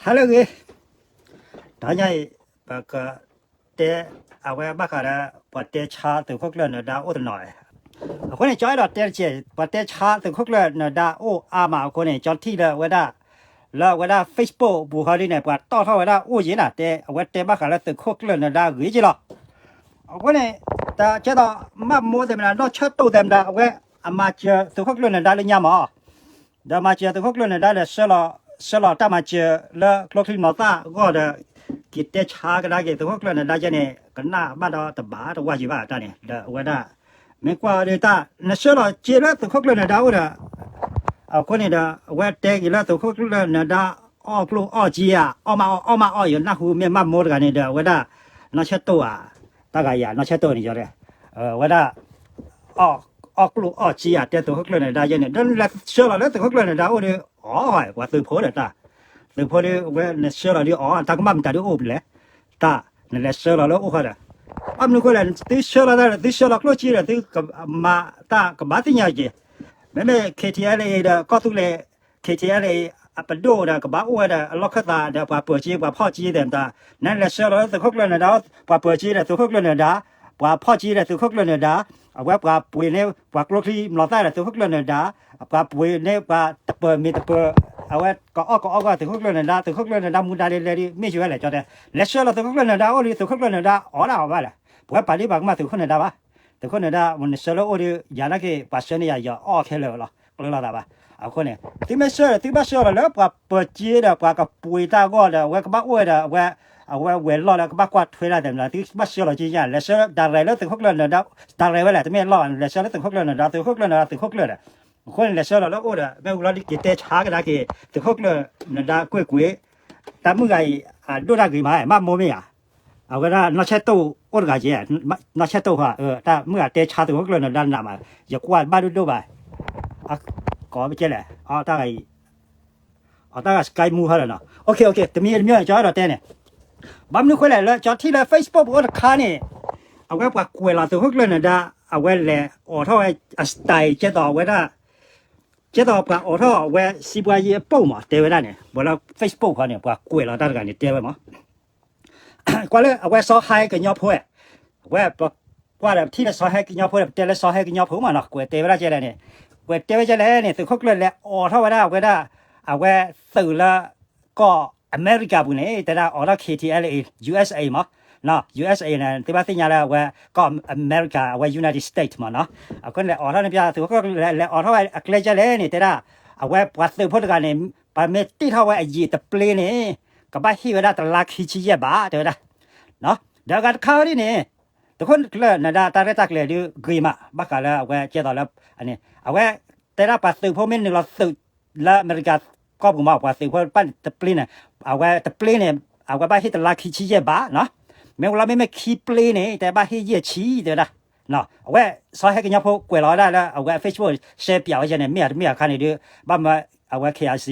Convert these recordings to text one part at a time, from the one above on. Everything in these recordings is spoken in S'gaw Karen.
ဟါလၢအဂ့ၤ, တဟါညါအံၤ ပကတဲ အဝဲဘၣ်ဃးဒီး ပှၤတဲဆါသုးခိၣ်ကျၢၢ်နၢၤဒါအိၣ်တနီၤ, အဃိန့ၣ် ကၠီအဲၣ်ဒိးတဲတကဲး ပှၤတဲဆါသုးခိၣ်ကျၢၢ်နၢၤဒါအိၣ်အါမးအဃိန့ၣ် ကၠီထံၣ်လၢအဝဲဒၣ် လၢအဝဲဒၣ် Facebook ပူၤဟီဒ်န့ၣ် ပှၤတီၣ်ထီၣ်ဝဲဒၣ်အိၣ်ယံၤနၤ တဲအဝဲတဲဘၣ်ဃးလၢသုးခိၣ်ကျၢၢ်နၢၤဒါဂ့ၤက့လီၤ. အဃိန့ၣ် တကဲသိး မၢ်မိၢ်သဲးမတၤ နီၢ်ဆၢၣ်တိၣ်သဲးမတၤ အဝဲအမၤစၢၤသုးခိၣ်ကျၢၢ်နၢၤဒါလၢညါမး ဒီးမၤစၢၤသုးခိၣ်ကျၢၢ်နၢၤဒါဒီး ဆှၢလီၤတၢ်မၤစၢၤလၢကျိချံမျိာ်သၣ်အဂီၢ်ဒီး က့ၤတဲဆါကဒါက့ၤသုးခိၣ်ကျၢၢ်နၢၤဒါယဲန့ၣ် ကနၣ်ဘၣ်ဒီးတဘၣ်တဝၢ်ယံၤဘၣ်တၢ်န့ၣ် ဒီးအဝဲဒၣ် မ့ၢ်ကွၢ်ဒီးတၢ် နဆှၢလီၤစ့လၢသုးခိၣ်ကျၢၢ်နၢၤဒါအိၣ်ဒီး အဃိန့ၣ်ဒီး အဝဲတဲက့ၤလၢသုးခိၣ်ကျၢၢ်နၢၤဒါ အီၣ်ကျိၣ်အီၣ်စ့ဧါ အီၣ်မးအီၣ် အီၣ်မးအီၣ် ယနၢ်ဟူမ့ၢ်မၢ်မိၢ်တဂၤန့ၣ်ဒီး အဝဲဒၣ် နီၢ်ဆၢၣ်တိၣ်ဧါ တၢ်ဂၤယၤ နီၢ်ဆၢၣ်တိၣ်န့ၣ် ယီၤ အဝဲဒၣ် အီၣ်ကျိၣ်အီၣ်စ့ဧါ တဲသုးခိၣ်ကျၢၢ်နၢၤဒါယဲန့ၣ် ဒီးနလဲၤဆှၢလီၤလၢသုးခိၣ်ကျၢၢ်နၢၤဒါအိၣ်ဒီး အီၣ် ပှၤသုးဖိဒီးတၢ် သုးဖိဒီး အဝဲနဆှၢလီၤဒီးအီၣ် တၢ်ကမၣ်မတၤဒုးအိၣ်ပလဲၣ် တၢ် နလဲၤဆှၢလီၤလၢအိၣ်ဃီဒီး ဘၣ်မနုၤဃိလဲၣ် သုဆှၢလီၤတၢ်ဒီး သုဆှၢလီၤကျိၣ်စ့ဒီး သုကမၤတၢ်ကဘၣ်သ့ၣ်ညါက့ၤ မ့မ့ၢ် KTLA ဒီးကီၢ်သူလ့ၤ KTLA အပဒိၣ်ဒီးကဘၣ်အိၣ်ဝဲဒီးအလီၢ်ခၢၣ်သးဒီးပှၤပၢၤစ့ပှၤဖီၣ်စ့သဲးမတၤ နလဲၤဆှၢလီၤလၢသုးခိၣ်ကျၢၢ်နၢၤဒါ ပှၤပၢၤစ့ဒီးသုးခိၣ်ကျၢၢ်နၢၤဒါ ပှၤဖီၣ်စ့ဒီးသုးခိၣ်ကျၢၢ်နၢၤဒါ အဝဲပှၤပှ့ၤန့ၢ်ပှၤကျိချံမျိာ်သၣ်ဒီးသုးခိၣ်ကျၢၢ်နၢၤဒါ ပှၤပှ့ၤန့ၢ်ပှၤတပၢၤမ့ၢ်တပၢၤ အဝဲကအီၣ်ကအီၣ်ဂီၢ်သုးခိၣ်ကျၢၢ်နၢၤဒါ သုးခိၣ်ကျၢၢ်နၢၤဒါမူဒါလၢလဲၤဒ် မ့ၢ်ယိၤဝဲလဲၣ် ကၠီတဲ လဲၤဆှၢလီၤသုးခိၣ်ကျၢၢ်နၢၤဒါအိၣ်ဒီး သုးခိၣ်ကျၢၢ်နၢၤဒါအီၣ်ဒၣ်အီၣ်ဘၣ်လဲၣ် ပဝဲပာ်ဒ့ၣ်ပာ်ကမၣ်သုးခိၣ်နၢၤဒါဘၣ် သုးခိၣ်နၢၤဒါ နဆှၢလၢအိၣ်ဒီး ယၤနာ်က့ၤ ပှၤဆှၢန့ၢ်ယၤ ယအီၣ်ခဲလၢာ်လီၤ ကျၢၤလိာ်သးဘၣ် အဃိန့ၣ် သုမ့ၢ်ဆှၢဒီး သုဘၣ်ဆှၢလီၤလၢပှၤပၢၤစ့ဒီးပှၤကပှ့ၤတၢ်အဂီၢ်ဒီး အဝဲကဘၣ်အိၣ်ဝဲဒီး အဝဲ အဝဲဝဲၤလီၢ်လၢကဘၣ်ကွၢ်ထွဲတၢ်သဲးမတၤ သုဘၣ်ဆှၢလီၤက့ၤညါ လဲၤဆှၢဒၣ်ရဲၣ်လၢသုးခိၣ်ကျၢၢ်နၢၤဒါ ဒၣ်ရဲၣ်ဝဲလဲၣ် တမ့ၢ်လီၢ် လဲၤဆှၢလၢသုးခိၣ်ကျၢၢ်နၢၤဒါ သုးခိၣ်ကျၢၢ်နၢၤဒါ သုးခိၣ်ကျၢၢ်ဒီး အဃိန့ၣ် လဲၤဆှၢလီၤလၢအိၣ်ဒီး မ့ၢ်ဝံၤလီၤဒ်က့ၤတဲဆါကဒါက့ၤ သုးခိၣ်ကျၢၢ်နၢၤဒါကွ့ၢ်ကွ့ၢ် တၢ်မုၢ်ဂၤအံၤ အဒိၣ်တၢ်ဂ့ၤမး မၢ်မိၢ်မ့ၢ်ဧါ အဝဲဒၣ်နီၢ်ဆၢၣ်တိၣ်အိၣ်တဂၤက့ၤ နီၢ်ဆၢၣ်တိၣ်ဃီ တၢ်မုၢ်ဂၤတဲဆါသုးခိၣ်ကျၢၢ်နၢၤဒါနးမး ယကွၢ်ဘၣ်ဒိၣ်ဒိၣ်ဘၣ် ကိးပကဲလဲၣ် အတၢ်ဂၤအံၤ အတၢ်ဂၤ Sky Moo ဟီဒီးနီၤ တမံၤတမံၤ ကၠီအဲၣ်ဒိးတဲန့ၣ် ဘၣ်မနုၤဃိလဲၣ်လၢကၠီထံၣ်လၢ Facebook ပူၤအိၣ်တခါန့ၣ် အဝဲပှၤကွဲးလီၤသုးခိၣ်ကျၢၢ်နၢၤဒါ အဝဲလဲၤအိးထီၣ်ဝဲအ style ကဲသိးအဝဲဒၣ် ကဲသိးပှၤအိးထီၣ်အဝဲ စံးဘှါယံအပိၣ်မး တဲဝဲဒၣ်န့ၣ် ပှၤလၢ Facebook ဃီန့ၣ် ပှၤကွဲးလီၤတၢ်တဂၤန့ၣ် တဲဝဲမး ကွၢ်လၢအဝဲစီၤဟဲကညီဖိ အဝဲပကွၢ်ဒီးပထံၣ်လၢစီၤဟဲကညီဖိဒီး ပတဲလၢစီၤဟဲကညီဖိမးနီၤ ကွဲးတဲဝဲဒၣ်ကဲလဲၣ်န့ၣ် ကွဲးတဲဝဲကဲလဲၣ်န့ၣ် သုးခိၣ်ကျၢၢ်လဲၤအိးထီၣ်ဝဲဒၣ်အဝဲဒၣ် အဝဲသုးလၢ ကီၢ်အမဲရကၤပူၤန့ၣ် တဲဒၣ်အိးထီၣ် K T L A USA မး USA န့ၣ် သုဘၣ်သ့ၣ်ညါလၢအဝဲ ကီၢ်အမဲရကၤ အဝဲ United States မးနီၤ အဃိန့ၣ်လဲၤအိးထီၣ်န့ၣ်ပျၢ် သုးခိၣ်ကျၢၢ်လဲၤအိးထီၣ်ဝဲအကျဲကဲလဲၣ်န့ၣ် တဲဒၣ် အဝဲပှၤသုးဖိတဂၤန့ၣ် ပမ့ၢ်တ့ၢ်ထီၣ်ဝဲအယံာ်တပျ့န့ၣ် ကဘၣ်ဟ့ၣ်ဝဲဒၣ်တလါခံဆံယဲၢ်ဘး တဲဝဲဒၣ် ဒီးအဂၤတခါဝဲဒ်န့ၣ် သုးခိၣ်ကျၢၢ်နၢၤဒါတၢ်ရဲၣ်တၢ်ကျဲၤဒုးဂ့ၤမး ဘၣ်ဃးလၢအဝဲကဲသိးလၢ အဝဲတဲဒၣ်ပှၤသုးဖိမ့ၢ်နုာ်လီၤသုးလၢအမဲရကၤကီၢ်ပူၤမး ပှၤသုးဖိတဖၣ်န့ၣ်တပျ့န့ၣ် အဝဲတပျ့န့ၣ် အဝဲဘၣ်ဟ့ၣ်တလါခံဆံယဲၢ်ဘးနီၤ မ့ၢ်ဝံၤလီၤမ့မ့ၢ်ခံပျ့န့ၣ် တဲဘၣ်ဟ့ၣ်ယဲၢ်ဆံတဲဝဲဒၣ် အဝဲစီၤဟဲကညီဖိကွဲးလီၤဝဲဒၣ်လၢအဝဲ Facebook ရှဲပၠးဝဲကဲန့ၣ် မ့ၢ်ဧါတမ့ၢ်ဧါအခါန့ၣ်ဒုး ဘၣ်မၤအဝဲ K I C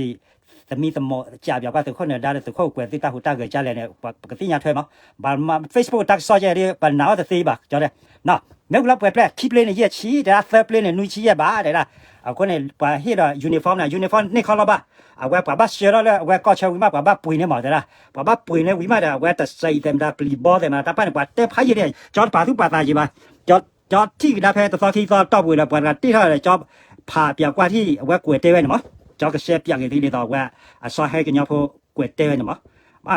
သမံသမိးစၢ်ပၠးကွၢ်သုးခိၣ်ကွဲးသုတၢ်ဟူးတၢ်ဂဲၤကဲလဲၣ်န့ၣ် ပကသ့ၣ်ညါထွဲမး ဘၣ်မၤ Facebook တၢ်ကစီၣ်ကဲဒုး ပနာ်အီၤတသ့ဘၣ် ကၠီတဲ မ့ၢ်ဝံၤလီၤပှဲၤပျဲၢ် ခံပျ့န့ၣ်ယဲၢ်ဆံ တဲဒၣ်သၢပျ့န့ၣ်နွံဆံယဲၢ်ဘးတဲဒၣ် အဃိန့ၣ် ပှၤဟ့ၣ်ဒီး uniform န့ၣ် uniform န့ၢ်ခီလီၤဘၣ် အဝဲပှၤဘၣ်ဆှၢထီၣ်လၢအဝဲကီၢ်ဆၢဝံၤမး ပှၤဘၣ်ပှ့ၤန့ၢ်မးတဲဒၣ် ပှၤဘၣ်ပှ့ၤန့ၢ်ဝံၤမးဒီး အဝဲတစဲးအံၤသဲးမတၤ ပျံၤဘီသဲးမတၤ တၢ်တဖၣ်န့ၣ် ပှၤတဲဖးယံာ်န့ၣ် ကၠီတပာ်သူၣ်ပာ်သးယံာ်ဘၣ် ကၠီထံၣ်ကဒါဖဲတသီခံသီတီၢ်ပူၤဒီး ပှၤတဂၤတ့ၢ်ထီၣ်ဒီး ကၠီဖးပၠးကွၢ်ထံၣ် အဝဲကွဲးတဲဝဲန့ၣ်မး ကၠီကရှဲပၠးက့ၤသုဒ်သိးအဝဲ အစီၤဟဲကညီဖိကွဲးတဲဝဲန့ၣ်မး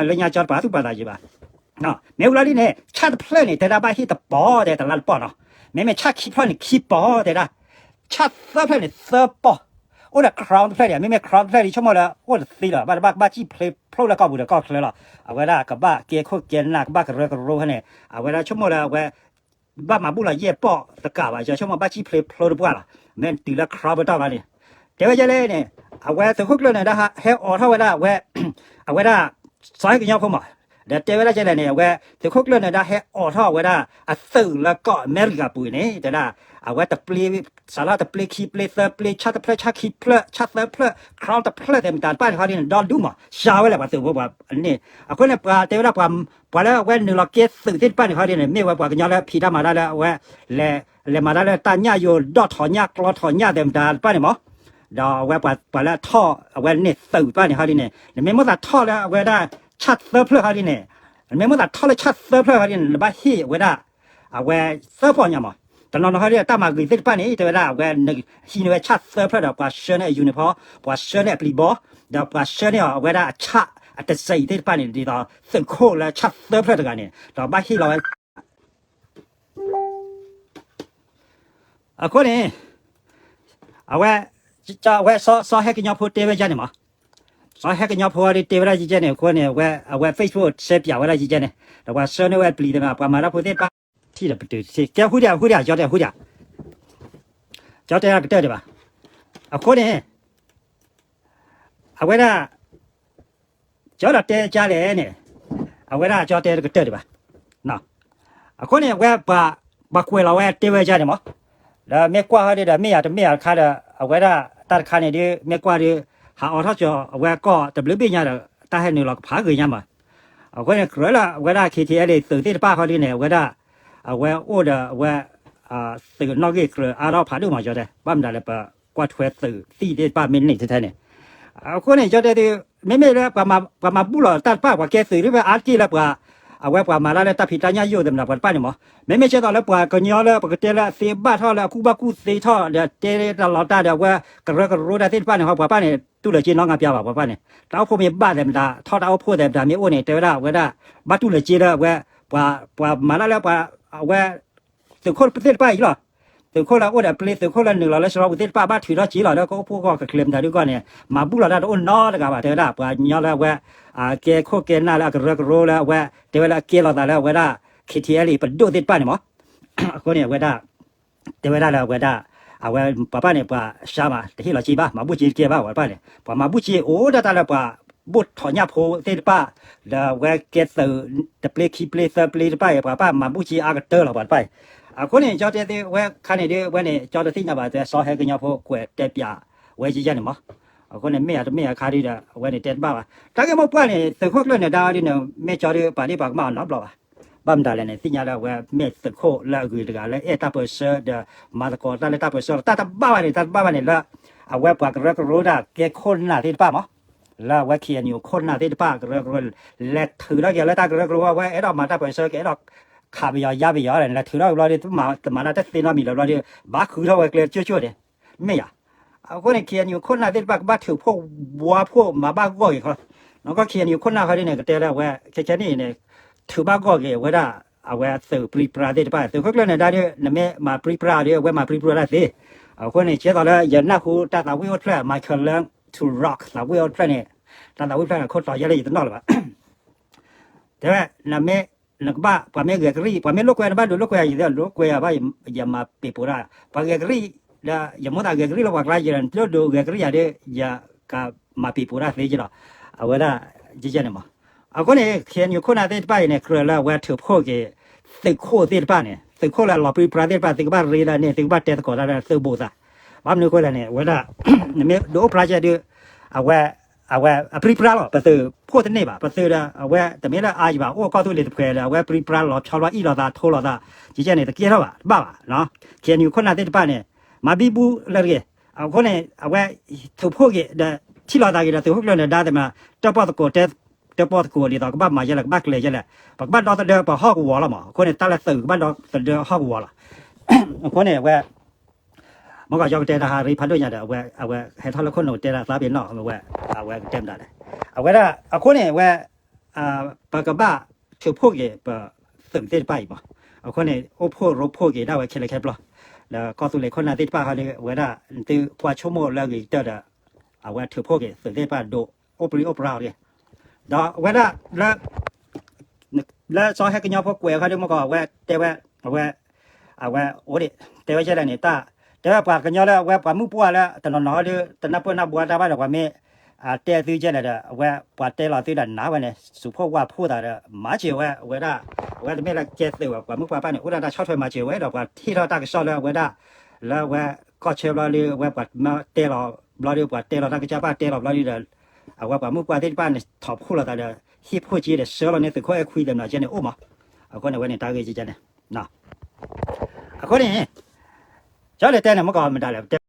လၢညါကၠီတပာ်သူၣ်ပာ်သးယံာ်ဘၣ် မ့ၢ်ဝံၤလီၤဒ်န့ၣ် ဆၣ်တဖျၢၣ်န့ၣ် တဲဒၣ်ဘၣ်ဟ့ၣ်တပီၤတဲတလါတပီၤနီၤ မ့မ့ၢ်ဆၣ်ခံဖျၢၣ်န့ၣ် ခံပီၤတဲဒၣ် ဆၣ်သၢဖျၢၣ်န့ၣ် သၢပီၤ အိၣ်ဒီး crown တဖျၢၣ်ဒံး မ့မ့ၢ် crown တဖျၢၣ်ဒံး ဆိကမိၣ်လၢအိၣ်တသ့လီၤ ဘၣ်တဘၣ်ကဘၣ်စံၣ်ဖျ့ဖျိလၢကီၢ်ပူၤဒီးကီၢ်ချၢလီၤ အဝဲဒၣ်ကဘၣ်ကဲခိၣ်ကဲနၢ် ကဘၣ်ကရၢကရိဖဲန့ၣ် အဝဲဒၣ်ဆိကမိၣ်လၢအဝဲ ဘၣ်မၤဘူၣ်လီၤယဲၢ်ပီၢ်တကးဘၣ် ယဆိကမိၣ်ဘၣ်စံၣ်ဖျ့ဖျိတပှၢ်လီၤ မ့ၢ်တုၤလၢ crown ပတီၢ်ဘၣ်န့ၣ် တဲဝဲဒ်လဲၣ်န့ၣ် အဝဲသုးခိၣ်ကျၢၢ်နၢၤဒါဟဲအိးထီၣ်ဝဲဒၣ်အဝဲ အဝဲဒၣ် စီၤဟဲကညီဖိမး ဒီးတဲဝဲဒၣ်ကဲလဲၣ်န့ၣ် အဝဲသုးခိၣ်ကျၢၢ်နၢၤဒါဟဲအိးထီၣ်ဝဲဒၣ်အသုးလၢကီၢ်အမဲရကၤပူၤန့ၣ် တဲဒၣ် အဝဲတပျ့ စးထီၣ်တပျ့ခံပျ့သၢပျ့ ဆၣ်တဖျၢၣ် ဆၣ်ခံဖျၢၣ် ဆၣ်သၢဖျၢၣ် crown တဖျၢၣ်သဲးမတၤတဖၣ်န့ၣ်ခီဒ်န့ၣ် ဒီဒူၣ်မး စှၤဝဲလဲၣ်ပှၤသုးဖိပှၤန့ၣ် အဃိန့ၣ် ပှၤတဲဝဲဒၣ် ပှၤလၢအဝဲနုာ်လီၤကဲသုးသ့ၣ်တဖၣ်န့ၣ်ခီဒ်န့ၣ် မ့ၢ်ဝဲပှၤကညီလၢဖံးတၢ်မၤတၢ်လၢအဝဲ လဲၤမၤတၢ်လၢတၢ်ညၣ်ယိၤဒီၣ်ထီၣ်ညၣ်ကျီထီၣ်ညၣ်သဲးမတၤတဖၣ်န့ၣ်မး ဒီးအဝဲပှၤလၢအထီၣ်အဝဲန့ၢ်သုးတဖၣ်န့ၣ်ဟီဒ်န့ၣ် နမ့ၢ်မိၣ်သးထီၣ်လၢအဝဲဒၣ်ဆၣ်သၢဖျၢၣ်ဟီဒ်န့ၣ်, နမ့ၢ်မိၣ်သးထီၣ်လၢဆၣ်သၢဖျၢၣ်ဟီဒ်န့ၣ် နဘၣ်ဟ့ၣ်အဝဲဒၣ် အဝဲသၢပီၢ်ညါမး. တနီၤနီၤဟီဒ်တၢ်မၤဂ့ၤသ့ၣ်တဖၣ်န့ၣ် တဲဝဲဒၣ်အဝဲ ဟံးန့ၢ်ဝဲဆၣ်သၢဖျၢၣ်ဒီးပှၤဆှၢန့ၢ်အ uniform, ပှၤဆှၢန့ၢ်အပျံၤဘီ, ဒီးပှၤဆှၢန့ၢ်အီၤအဝဲဒၣ်အဆၣ်အတစဲးအံၤသ့ၣ်တဖၣ်န့ၣ် ဒ်သိးသုးခိၣ်လၢဆၣ်သၢဖျၢၣ်တဂၤန့ၣ် ဒီးဘၣ်ဟ့ၣ်လီၤဝဲ အဃိန့ၣ် အဝဲ အဝဲစီၤဟဲကညီဖိတဲဝဲဒ်န့ၣ်မး, စီၤဟဲကညီဖိဒ်တဲဝဲဒၣ်ယကဲန့ၣ် အဃိန့ၣ် အဝဲ Facebook ရှဲပၠးဝဲဒၣ်ယကဲန့ၣ် ဒီးပှၤဆှၢန့ၢ်ဝဲပျံၤသ့ၣ်တဖၣ် ပှၤမၤတၢ်ဖိသ့ၣ်တဖၣ် ထံၣ်ဒီးပတုာ်ထံၣ် ကဲဟူဒံး ဟူဒံး ကၠီတဲဟူဒံး ကၠီတဲဒၣ်ကတၢၢ်ဒံးဘၣ်. အဃိန့ၣ် အဝဲဒၣ် ကၠီဒီးတဲကၠီလဲၣ်န့ၣ် အဝဲဒၣ်ကၠီတဲတကတၢၢ်ဒံးဘၣ်. အဃိန့ၣ် အဝဲ ပှၤကွဲးလီၤဝဲတဲဝဲဒ်န့ၣ်မး, ဒီးမ့ၢ်ကွၢ်ဟီဒ်ဒီး မ့ၢ်ယၤတမ့ၢ်ယၤတခါဒီး အဝဲဒၣ်တၢ်တခါန့ၣ်ဒ် မ့ၢ်ကွၢ်ဒီး ဟးအိးထီၣ်ကၠီ အဝဲကီၢ်တဘျုးဘ့ၣ်ညါဒီး တၢ်ဟဲနုာ်လီၤကဖးဂ့ၤညါမး. အဃိန့ၣ် ကြၢးလၢအဝဲဒၣ် KTLA သုးသ့ၣ်တဖၣ်ဟီဒ်န့ၣ် အဝဲဒၣ် အဝဲအိၣ်ဒီးအဝဲ သုးနီၣ်ဂံၢ်ကြၢးအါထီၣ်ဖးဒိၣ်မး ကၠီတဲ ဘၣ်မတၤလဲၣ် ပကွၢ်ထွဲသုးသံၣ်သ့ၣ်တဖၣ်မ့ၢ်န့ၢ်ထဲထဲန့ၣ်. အဃိန့ၣ် ကၠီတဲသု မ့မ့ၢ်လၢ ပှၤမၤဘူၣ်လီၤတၢ်တဖၣ် ပှၤကဲသုးသ့ၣ်တဖၣ်အါတက့ၢ်လၢပှၤ အဝဲပှၤမၤတၢ်လၢတၢ်ဖံးတၢ်ညၣ်ယိာ်သ့ၣ်မတၤပှၤတဖၣ်န့ၣ်မး, မ့မ့ၢ်ကဲသိးလၢပှၤကညီလၢပကတဲလၢအသ့ဘၣ်ထီၣ်လၢအကူၣ်ဘၣ်ကူၣ်သ့ထီၣ်ဒီးတဲတၢ်လီၤတၢ်ဒီးအဝဲ ကရၢကရိတၢ်သ့ၣ်တဖၣ်န့ၣ် ဟီပှၤတဖၣ်န့ၣ် တူၢ်လီၤက့နီၢ်ငါပျါဘၣ် ပှၤတဖၣ်န့ၣ် တၢ်အိၣ်ဖှိၣ်မ့ၢ်ဘၣ်သ့ၣ်မတၤ ထီၣ်တၢ်အိၣ်ဖှိၣ်သ့ၣ်မတၤမ့ၢ်အိၣ်န့ၣ် တဲဝဲဒၣ်အဝဲဒၣ် ဘၣ်တူၢ်လီၤက့လၢအဝဲ ပှၤမၤတၢ်လၢပှၤ အဝဲ သုးခိၣ်သ့ၣ်တဖၣ်အံၤလီၤ. သုးခိၣ်လၢအအိၣ်ဒီးပျ့ၤ သုးခိၣ်လၢနုာ်လီၤလၢစရီပူၤသ့ၣ်တဖၣ် ဘၣ်ထုးထီၣ်က့လီၤ လၢကအိၣ်ဖှိၣ်ဂီၢ်ကကျဲၤမတၤဒုးကီၢ်န့ၣ် မၤဘူၣ်လီၤတၢ်တအိၣ်နီတဂၤဘၣ် တဲဝဲဒၣ် ပှၤကညီလၢအဝဲ ကဲခိၣ်ကဲနၢ်လၢအကရၢကရိလၢအဝဲ တဲဝဲလၢအကဲလီၤသးလၢအဝဲဒၣ် KTLA ပဒိၣ်သ့ၣ်တဖၣ်န့ၣ်မး. အဃိန့ၣ် အဝဲဒၣ် တဲဝဲဒၣ်လၢအဝဲဒၣ် အဝဲပှၤတဖၣ်န့ၣ် ပှၤစှၤမး တဟ့ၣ်လီၤက့ဘၣ် မၤဘူၣ်က့တကဲဘၣ် ပှၤတဖၣ်န့ၣ် ပှၤမၤဘူၣ်က့အိၣ်ဒၣ်တၢ်လၢပှၤဘိၣ်ထီၣ်ညၣ်ဖိသ့ၣ်တဖၣ် ဒီးအဝဲကဲသုး တပျ့ၤခံပျ့ၤသၢပျ့ၤတဖၣ်အံၤ ပှၤတဖၣ်မၤဘူၣ်က့အါကတၢၢ်လီၤ ပှၤတဖၣ်အံၤ. အဃိန့ၣ် ကၠီတဲသ့ဝဲခါန့ၣ်ဒ်ဝဲန့ၣ် ကၠီတသ့ၣ်ညါဘၣ် တဲစီၤဟဲကညီဖိကွဲးတဲပၠးဝဲယဲယဲန့ၣ်မး. အဃိန့ၣ် မ့ၢ်ယၤတမ့ၢ်ယၤခါဒ်ဒီး အဝဲန့ၣ်တဲတဘၣ်ဘၣ် တၢ်ဂ့ၢ်မိၢ်ပှၢ်န့ၣ် သုးခိၣ်ကျၢၢ်နၢၤဒါဒ်န့ၣ် မ့ၢ်ကၠီဒ်ပာ်ဒ့ၣ်ပာ်ကမၣ်အီၤနီတဘျီဘၣ်. ဘၣ်မတၤလဲၣ်န့ၣ် သ့ၣ်ညါလၢအဝဲမ့ၢ်သုးခိၣ်လၢအဂ့ၤတဂၤလၢအဲၣ်တၢ်ပၢၢ်ဆၢဒီး မၤသကိးတၢ်လၢတၢ်ပၢၢ်ဆၢလီၤ တၢ်တဘၣ်ဘၣ်န့ၣ် တၢ်တဘၣ်ဘၣ်န့ၣ်လၢ အဝဲပှၤကရၢကရိတၢ်ကဲခိၣ်နၢ်သ့ၣ်တဖၣ်မး လၢအဝဲ KNU ခိၣ်နၢ်သ့ၣ်တဖၣ်ကရၢကရိ လဲၤထုးထီၣ်က့ၤလၢတၢ်ကရၢကရိ အဝဲအဲၣ်ဒိးမၤတၢ်ပၢၢ်ဆၢကအဲၣ်ဒိး ခးပယီၤယါပယီၤန့ၣ် လဲၤထုးထီၣ်က့ၤဘျီဒ် တမၤတၢ်တသ့နီတမံၤလၢၤဘျီဒ် ဘၣ်ဃုထီၣ်ဝဲကျဲကၠိကၠိန့ၣ် မ့ၢ်ယၤ. အဃိန့ၣ် KNU ခိၣ်နၢ်သ့ၣ်တဖၣ်ကဘၣ်ထုးဖှိၣ်ဘှါဖှိၣ်မၤဘၣ်ဂီၢ်က့ၤခီ နီၢ်ကီၢ် KNU ခိၣ်နၢ်ခီဒ်န့ၣ် ကတဲလၢအဝဲ ခဲခဲန့ၣ်န့ၣ် ထုးဘၣ်ဂီၢ်က့ၤအဝဲဒၣ် အဝဲသုးပြံပြါသ့ၣ်တဖၣ် သုးခိၣ်ကျၢၢ်နၢၤဒါဒ် နမ့ၢ်မၤပြံပြါဒ် အဝဲမၤပြံပြါတၢ်သ့. အဃိန့ၣ် ကဲသိးလၢယနၢ်ဟူတၢ်သးဝံၣ်အိၣ်တဖျၢၣ် Michael Learn to Rock သးဝံၣ်အိၣ်တဖျၢၣ်န့ၣ် တၢ်သးဝံၣ်တဖျၢၣ်န့ၣ် ခိၣ်တီယဲလၢယတနီၣ်လၢၤဘၣ် တဲဝဲ နမ့ၢ် နကဘၣ် ပှၤမ့ၢ်ဂဲၤကရံၣ် ပှၤမ့ၢ်လိာ်ကွဲ နဘၣ်ဒုးလိာ်ကွဲ ယလိာ်ကွဲဘၣ် ယမၤပ့ၤပိာ်တၢ် ပှၤဂဲၤကရံၣ် ဒီးယမိၢ်သးဂဲၤကရံၣ်လၢပှၤကျါ ယဒိၣ်ဒိးဂဲၤကရံၣ်ယၤဒီး ယကမၤပ့ၤပိာ်တၢ်သ့က့လီၤ. အဝဲဒၣ် ယကဲန့ၣ်မး အဃိန့ၣ် KNU ခိၣ်နၢ်သ့ၣ်တဖၣ်အံၤန့ၣ် ကြၢးလၢအဝဲထုးဖှိၣ်က့ၤ သုးခိၣ်သ့ၣ်တဖၣ်န့ၣ် သုးခိၣ်လၢအလီၤပြံပြါသ့ၣ်တဖၣ် သုကဘၣ်ရ့လၢန့ၣ် သုကဘၣ်တဲသကိးတၢ်လၢသုးဘူးသး ဘၣ်မနုၤအဃိလဲၣ်န့ၣ် အဝဲဒၣ် နမ့ၢ်ဒုးအိၣ်ပြါကဲဒုး အဝဲ အဝဲအပြံပြါလီၤ ပသုးဖှိၣ်တန့ၢ်ဘၣ် ပသုးဒီး အဝဲတမ့ၢ်လၢအါယံၤဘၣ် အိၣ်ကီၢ်သူလ့ၤတဖှဲးဒီး အဝဲပြံပြါလီၤဖျီလီၤအံၣ်လိာ်သးထိလိာ်သး ကကဲန့ၣ် တကဲထီၣ်ဘၣ် တဘၣ်ဘၣ် KNU ခိၣ်နၢ်သ့ၣ်တဖၣ်န့ၣ် မၤဘံဘူလၢတဂ့ၤ အဃိန့ၣ် အဝဲ ထုးဖှိၣ်က့ၤဒီး ထံၣ်လိာ်သးက့ၤဒီး သုးခိၣ်ကျၢၢ်နၢၤဒါသ့ၣ်မး တၢၣ်ပီၣ်သကိးတဲ တၢၣ်ပီၣ်သကိးဒ်သိး ကဘၣ်မၤယဲလဲၣ် ကဘၣ်ကျဲၤယဲလဲၣ် ပကဘၣ်ဒီသဒၢပဟီၣ်ကဝီၤလီၤမး အဃိန့ၣ် တၢ်လၢသုးကဘၣ်ဒီသဒၢဟီၣ်ကဝီၤလီၤ အဃိန့ၣ် အဝဲ မ့ၢ်ကီး ကၠီကတဲတၢ်ဟးရံဖးဒိၣ်ညါဒီး အဝဲ အဝဲဟဲထီၣ်လၢခိၣ်နူာ်တဲတၢ်သးပ့ၤနီၣ် အဝဲ အဝဲကတဲမတၤလဲၣ် အဝဲဒၣ် အဃိန့ၣ် အဝဲ ပကဘၣ်ထုးဖှိၣ်က့ၤပသုးသ့ၣ်တဖၣ်အံၤမး အဃိန့ၣ် အိၣ်ဖှိၣ်ရိဖှိၣ်က့ၤဒၣ်ဝဲခဲလၢာ်ခဲဆ့ ဒီးကီၢ်သူလ့ၤခိၣ်နၢ်သ့ၣ်တဖၣ်ဟီဒီး အဝဲဒၣ် သုကွၢ်ဆိကမိၣ်လၢအဂ့ၤကတၢၢ်ဒီး အဝဲထုးဖှိၣ်က့ၤသုးသ့ၣ်တဖၣ်ဒိၣ် အိၣ်ပြံအိၣ်ပြါအီၤတဂ့ၤ ဒီးအဝဲဒၣ်လၢ လၢစီၤဟဲကညီဖိကွဲးအခါဒ်မ့ၢ်ကီး အဝဲတဲဝဲ အဝဲ အဝဲအိၣ်ဒံး တဲဝဲယဲလဲၣ်န့ၣ် တၢ် တဲဝဲပှၤကညီလၢအဝဲပှၤမုၣ်ပှၢ်လၢ တနီၤနီၤဟီဒီး တနၢ်ပၢၢ်နၢ်ဘှါတၢ်ဘၣ်ဒီး ပှၤမ့ၢ် တဲသုယဲလဲၣ်ဒီး အဝဲပှၤတဲလီၤသုဒီးနၤဝဲန့ၣ် စူးဖှိၣ်ဝၢ်ဖှိၣ်သးဒီး မၤစၢၤဝဲ အဝဲဒၣ် အဝဲတမ့ၢ်လၢကဲသုးဝဲ ပှၤမုၣ်ပှၢ်တဖၣ်န့ၣ် အိၣ်ဒၣ်တၢ်ဆီၣ်ထွဲမၤစၢၤဝဲဒီး ပှၤဟ့ၣ်ထီၣ်တၢ်ကစီၣ်လၢအဝဲဒၣ် လၢအဝဲကီၢ်ဆၢဘျီဒီး အဝဲပှၤတဲလီၤဘျီဒီး ပှၤတဲလီၤတၢ်ကစီၣ်ဘၣ်တဲလီၤဘျီဒီး အဝဲပှၤမုၣ်ပှၢ်သ့ၣ်တဖၣ်န့ၣ် ထီၣ်ဖှိၣ်လိာ်သးဒီး ဟ့ၣ်ဖှိၣ်က့ၤဒီးဆှၢလီၤန့ၢ်သုးခိၣ်အဲၣ်ခွံသ့ၣ်မနုၤကဲန့ၣ်အိၣ်မး အဃိန့ၣ် အဝဲန့ၣ်တၢ်ဂ့ၢ်ကဲန့ၣ် အဃိန့ၣ် ကၠီလဲၤတဲန့ၣ် မ့ၢ်ကီးမတၤလဲၣ် တဲ